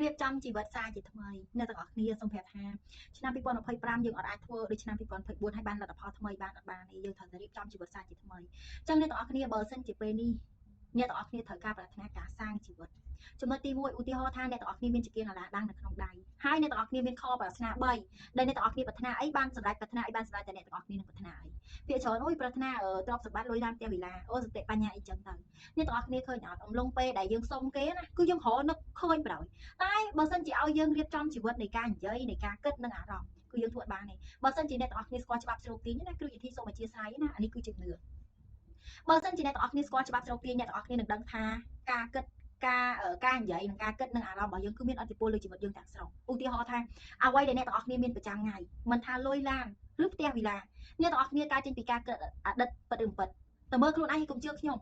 រៀបចំជីវិតសារជាថ្មីអ្នកទាំងអស់គ្នាសូមប្រាប់ថាឆ្នាំ2025យើងអត់អាចធ្វើដូចឆ្នាំ2024ហើយបានលទ្ធផលថ្មីបានអត់បានទេយើងត្រូវតែរៀបចំជីវិតសារជាថ្មីអញ្ចឹងអ្នកទាំងអស់គ្នាបើសិនជាពេលនេះអ្នកទាំងអស់គ្នាត្រូវការប្រាថ្នាការសាងជីវិតចំណុចទី1ឧទាហរណ៍ថាអ្នកទាំងអស់គ្នាមានចង្គៀងអាឡាដាំងនៅក្នុងដៃហើយអ្នកទាំងអស់គ្នាមានខប្រាថ្នា3ដែលអ្នកទាំងអស់គ្នាប្រាថ្នាអីបានសម្រេចប្រាថ្នាអីបានសម្រេចតែអ្នកទាំងអស់គ្នានឹងប្រាថ្នាអីភាគច្រើនអូយប្រាថ្នាទ្រព្យសម្បត្តិលុយឡានផ្ទះវិឡាអូសតិបញ្ញាអីចឹងទៅអ្នកទាំងអស់គ្នាឃើញអត់អំឡុងពេលដែលយើងសុំគេណាគឺយើងរកនឹកឃើញប្រយតែបើសិនជាឲ្យយើងរៀបចំជីវិតនៃការនិយាយនៃការគិតនិងអារម្មណ៍គឺយើងធ្វើអត់បានទេបើសិនជាអ្នកទាំងអស់គ្នាស្គាល់ច្បាប់ស្រូបទាញណាគ្រូយធីសូមអធិស្ឋានណាអានេះគឺជំនឿបើសិនជាអ្នកទាំងអស់គ្នាស្គាល់ច្បាប់ស្រូបទាញអ្នកទាំងអស់គ្នានឹងដឹងថាការគិតការនិយាយនិងការគិតនិងអារម្មណ៍របស់យើងគឺមានឥទ្ធិពលលើជីវិតយើងទាំងស្រុងឧទាហរណ៍ថាអ្វីដែលអ្នកទាំងអស់គ្នាមានប្រចាំថ្ងៃមិនថាលុយឡានឬផ្ទះវិឡាអ្នកទាំងអស់គ្នាកើតចេញពីការគិតអតីតពិតឬមិនពិតតើមើលខ្លួនឯងកុំជឿខ្ញុំ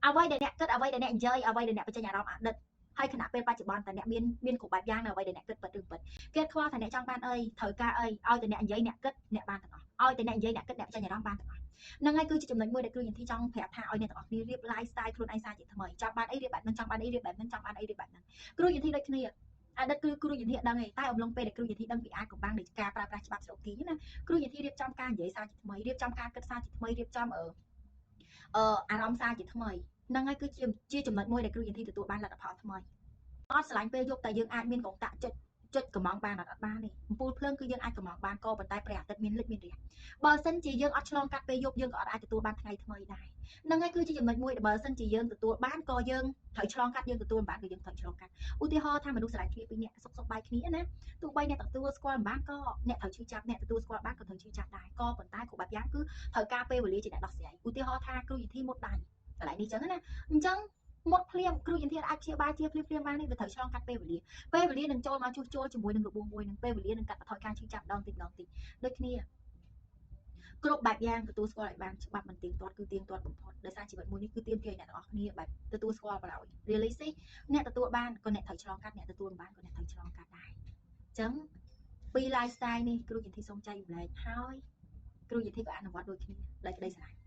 អ្វីដែលអ្នកគិតអ្វីដែលអ្នកនិយាយអ្វីដែលអ្នកបញ្ចេញអារម្មណ៍អតីតហើយខណៈពេលបច្ចុប្បន្នតើអ្នកមានគ្រប់បែបយ៉ាងនៅអ្វីដែលអ្នកគិតពិតឬមិនពិតគេខ្វល់ថាអ្នកចង់បានអីត្រូវការអីឲ្យតែអ្នកនិយាយអ្នកគិតអ្នកបានទាំងអស់ឲ្យតែអ្នកនិយាយអ្នកគិតអ្នកបញ្ចេញអារម្មណ៍បានទាំងអស់ហ្នឹងហើយគឺជាចំណុចមួយដែលគ្រូយន្ធីចង់ប្រាប់ថាឲ្យអ្នកទាំងអស់គ្នារៀប lifestyle ខ្លួនឯងសារជាថ្មីចង់បានអីរៀបបែបហ្នឹងចង់បានអីរៀបបែបហ្នឹងចង់បានអីរៀបបែបហ្នឹងគ្រូយន្ធីដូចគ្នាអតីតគឺគ្រូយន្ធីដឹងឯងតែអំឡុងពេលដែលគ្រូយន្ធីដឹងពីអាចកំបាំងនៃការប្រើប្រាស់ច្បាប់ស្រូបទាញណាគ្រូយន្ធីរៀបចំការនិយាយសារជាថ្មីរៀបចំការគិតសារជាថ្មីរៀបចំអារម្មណ៍សារជាថ្មីហ្នឹងហើយគឺជាចំណុចមួយដែលគ្រូយន្ធីទទួលបានលទ្ធផលថ្មីអត់ស្រឡាញ់ពេលយប់តែយើងអាចមានកុងតាក់ចុចចុចកំងបានអត់បានទេអំពូលភ្លើងគឺយើងអាចកំងបានក៏ប៉ុន្តែព្រះអាទិត្យមានលិចមានរះបើសិនជាយើងអត់ឆ្លងកាត់ពេលយប់យើងក៏អត់អាចទទួលបានថ្ងៃថ្មីដែរហ្នឹងហើយគឺជាចំណុចមួយដែលបើសិនជាយើងទទួលបានក៏យើងត្រូវឆ្លងកាត់យើងទទួលមិនបានក៏យើងត្រូវឆ្លងកាត់ឧទាហរណ៍ថាមនុស្សស្រឡាញ់គ្នាពីរនាក់សុខសុខបាយគ្នាណាទោះបីអ្នកទទួលស្គាល់មិនបានក៏អ្នកត្រូវឈឺចាប់អ្នកទទួលស្គាល់បានក៏ត្រូវឈឺចាប់ដែរក៏ប៉ុន្តែគ្រប់បែបយ៉ាងគឺត្រូវការពេលវេលាជាអ្នកដោះស្រាយឧទាហរណ៍ថាគ្រូយធីមុតដៃកន្លែងនេះចឹងណាអញ្ចឹងមុតភ្លាមគ្រូយន្ធាអាចព្យាបាលជាភ្លាមភ្លាមបាននេះវាត្រូវឆ្លងកាត់ពេលវេលាពេលវេលានឹងចូលមកជួសជុលជាមួយនឹងរបួសមួយនឹងពេលវេលានឹងកាត់បន្ថយការឈឺចាប់ម្ដងតិចម្ដងតិចដូចគ្នាគ្រប់បែបយ៉ាងទទួលស្គាល់ឲ្យបានច្បាប់មិនទៀងទាត់គឺទៀងទាត់បំផុតដោយសារជីវិតមួយនេះគឺទៀមទាឲ្យអ្នកទាំងអស់គ្នាបែបទទួលស្គាល់បណ្ដោយ realistic អ្នកទទួលបានក៏អ្នកត្រូវឆ្លងកាត់អ្នកទទួលមិនបានក៏អ្នកត្រូវឆ្លងកាត់ដែរអញ្ចឹងពី lifestyle នេះគ្រូយន្ធីសូមចែករំលែកហើយគ្រូយន្ធីក៏អនុវត្តដូចគ្នាដោយក្តីស្រឡាញ់។